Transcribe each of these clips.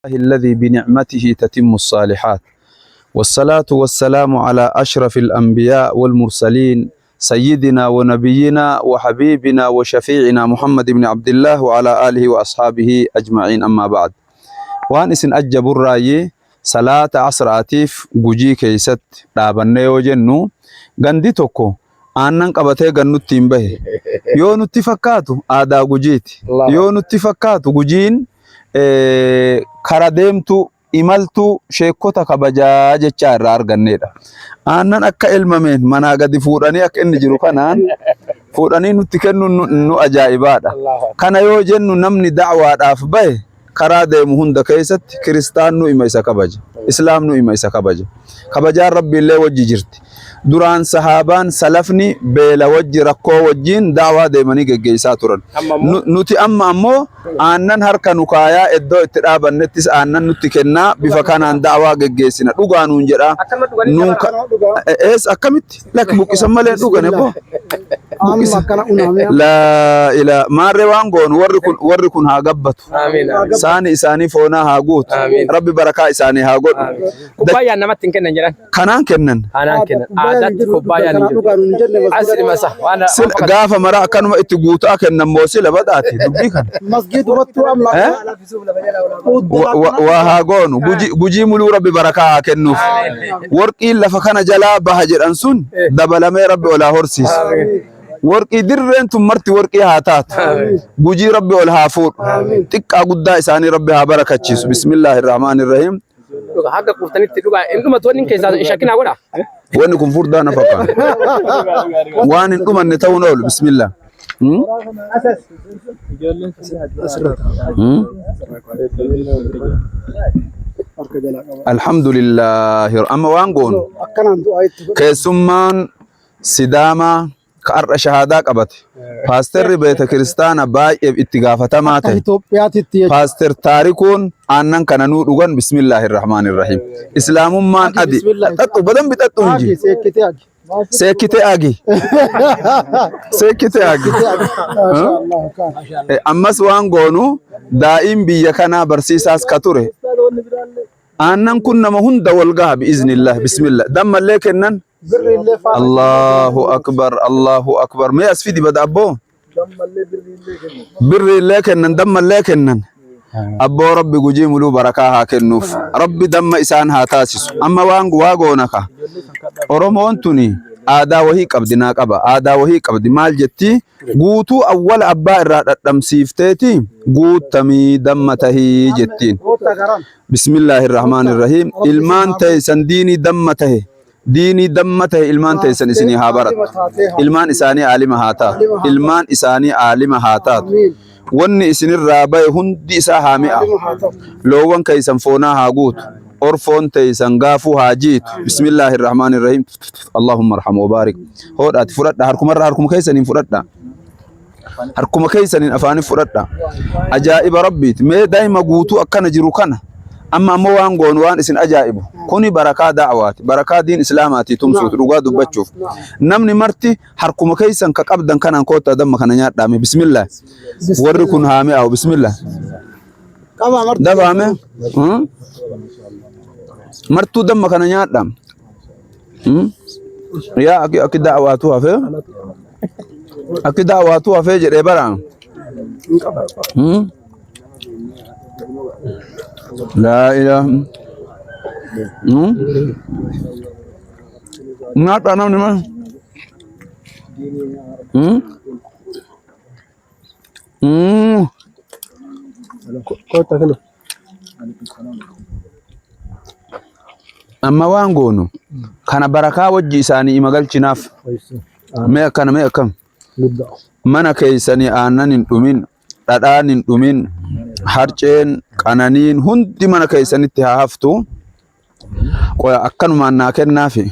الذي بنعمته تتم الصالحات، والصلاة والسلام على أشرف الأنبياء والمرسلين، سيدنا ونبينا وحبيبنا وشفيعنا محمد بن عبد الله وعلى آله وأصحابه أجمعين، أما بعد. Waan isin ajjaburraayyee salaata asraatiif Gujii keessatti dhaabannee yoo jennu, gandi tokko aannan qabatee gannutti hin bahe. Yoo nutti fakkaatu aadaa Gujiiti. Yoo nutti fakkaatu Gujiin kara deemtuu imaltuu sheekota kabajaa jechaa irraa arganneedha. Aannan akka elmameen manaa gadi fuudhanii akka inni jiru kanaan fuudhanii nutti kennuun nu ajaa'ibaadha. Kana yoo jennu, namni da'waadhaaf bahe karaa deemu hunda keessatti kiristaannu ima isa kabaja. Islaamnu ima isa kabaja. Kabajaan Rabbiillee wajji jirti. Duraan sahaabaan salafni beela wajji, rakkoo wajjiin da'waa deemanii geggeessaa turan. Nuti amma ammoo aannan harka nu kaayaa, iddoo itti dhaabannettis aannan nutti kennaa, bifa kanaan da'waa geggeessina. Dhugaa nuun jedhaa. Nuun ees akkamitti lakki buqqisan malee dhugan ebboo. Laa ilaa maarree waan goonu, warri kun haa gabbatu. Saani isaanii foonaa haa guutu. Rabbi barakaa isaanii haa godhu. Kubbaayaan namatti hin kennan jedhan. Kanaan kennan. Kanaan kennan. Aadaatti kubbaayaan hin jiru. Asli masa. Waan Sila gaafa mara akkanuma itti guutaa kennan moo sila badhaati dubbii kana. Masgiidumatti amma. Eh? Waa haa goonu. Gujii muluu Rabbi barakaa haa kennuuf. Warqiin lafa kana jalaa baha jedhan sun dabalamee Rabbi olaa horsiisu. Warqii dirreen tun marti warqii haa taatu. Gujii Rabbi ol haa fuudhu. Xiqqaa guddaa isaanii Rabbi haa barakachiisu. Bismillaahi Rahmaani Rahiim. Dhuga haga quuftanitti dhuga. Hin dhumatu wanni keessaa shakkinaa godha. Wanni kun furdaa na fakkaata. Waan hin dhumanne ta'uun oolu. Bismillah. Hmm? Hmm? Alhamdulillah. Amma waan goonu Akkanaan du'aa itti godhu. Keessummaan Sidaamaa ka har'a shahaadaa qabate, paasterri beeta kiristaana baay'eef itti gaafatamaa Akka ta'e, Itoophiyaatitti jechuudha. Paaster Taarikuun aannan kana nuu dhugan. Bismillahirrahmanirrahim. Islaamummaan Agi adi bismillah. Xaxxu badan bixaxxu Agi hinji. seekkitee agi. Seekkitee agi. Seekkitee agi. Maasha Allah kaan. Ammas waan goonu, daa'iin biyya kanaa barsiisaas ka ture. Aannan kun nama hunda wal gaha bi'iznillah. Bismillah. Dammallee kennan. Birri illee faana. Allahu akbar, Allahu akbar. Mee as fidi bada abboo. Birri illee kennan, dammallee kennan. Abboo, Rabbi Gujii muluu barakaa haa kennuuf. Rabbi damma isaan haa taasisu. Amma waan waa goona ka. Oromoon tuni aadaa wahii qabdi, naa qaba. Aadaa wahii qabdi, maal jetti? Guutuu awwala abbaa irraa dhadhamsiifteeti guuttamii damma tahii jettiin. Goota garan. Bismillahirrahmanirrahim. Ilmaan teessan diinii damma tahe. Diinii damma tahe ilmaan teessan isinii haa baratu. Ilmaan isaanii aalima haa taatu. Ilmaan isaanii aalima haa taatu. Wanni isinirraa bahe hundi isaa haa mi'aawu. Loowwan keessan foonaa haa guutu. Orfoon teessan gaafuu haa jiitu. Bismillahirrahmanirrahim. Allahumma arham wa barik. Hoodhaati fudhadha, harkumarra, harkuma keessaniin fudhadha. Harkuma keessaniin afaanii fudhadha. Ajaa'iba Rabbiiti. Mee daa'ima guutuu akkana jiru kana. Amma ammoo waan goonu, waan isin ajaa'ibu. Kuni barakaa da'waati. Barakaa diin Islaamaatii tumsuuti dhugaa dubbachuuf. Namni marti harkuma keessan ka qabdan kanaan koottaa damma kana nyaadhaame. Bismillah. Warri kun haa mi'aawu. Bismillah. Qaba marti. Dabaame. Martuu damma kana nyaadha. Yaa akki akki da'waatu hafee. Akki da'waatu hafee jedhee bara. Laa ilaaha. Nyaadha namni maal? Koota kana. Amma waan goonu kana barakaa wajji isaanii ima galchinaaf. Mee akkana, mee akkam? Guddaa. Mana keessanii aannan hin dhumin, dhadhaan hin dhumin, harceen, qananiin hundi mana keessanitti haa haftu. Qoya akkanumaan naa kennaafi.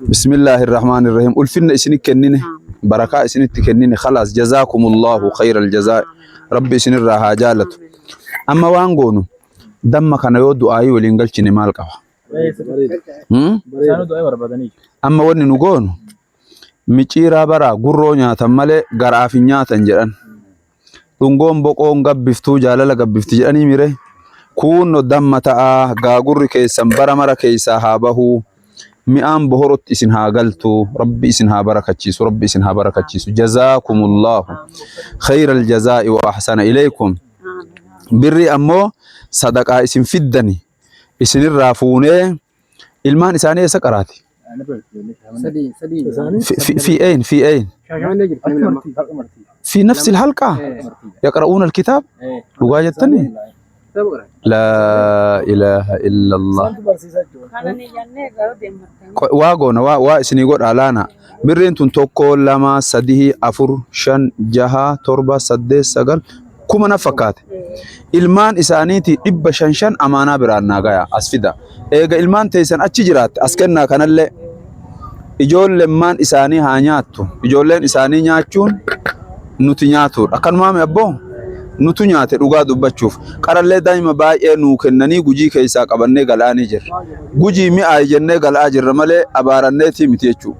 Bismillahirrahmanirrahim. Ulfinna isini kennine, barakaa isinitti kennine, khalaas, jazaakumullahu khayral jazaa. Rabbi isinirraa haa jaalatu. Amma waan goonu, damma kana yoo du'aayii waliin galchine maal qaba? Hmm? Amma wanni nu goonu, miciiraa baraa gurroo nyaatan malee garaaf hin nyaatan jedhan. Dhungoon boqoon gabbiftuu jaalala gabbifti jedhanii mire. Kuunno damma ta'aa, gaagurri keessan bara mara keessaa haa bahuu. Mi'aan bohorotti isin haa galtu. Rabbi isin haa barakachiisu. Rabbi isin haa barakachiisu. Jazaakumullahu khayral jazaa'i wa ahsana ilaykum. Birri ammoo sadaqaa isin fiddani isinirraa fuunee ilmaan isaanii eessa qaraati? Sadii sadii. في أين في أين؟ Shaashamannee jirti namni lama. في نفس الحلقة يقرؤون الكتاب dhugaa jettanii لا إله إلا الله. Waa goona, waa isinii godha laana. Birriin tun tokko, lama, sadii, afur, shan, jaha, torba, saddeet, sagal, kuma na fakkaate. Ilmaan isaaniitii 500 shan amaanaa biraan naa gaya as fida. Eega ilmaan teessan achi jiraatte as kennaa. Kanallee ijoollemmaan isaanii haa nyaattu. Ijoolleen isaanii nyaachuun nuti nyaatudha. Akkanumaame abboo nutu nyaate. Dhugaa dubbachuuf qarallee daa'ima baay'ee nuu kennanii Gujii keessaa qabannee gala'anii jirra. Gujii mi'aayi jennee gala'aa jirra malee abaaranneetii miti jechuudha.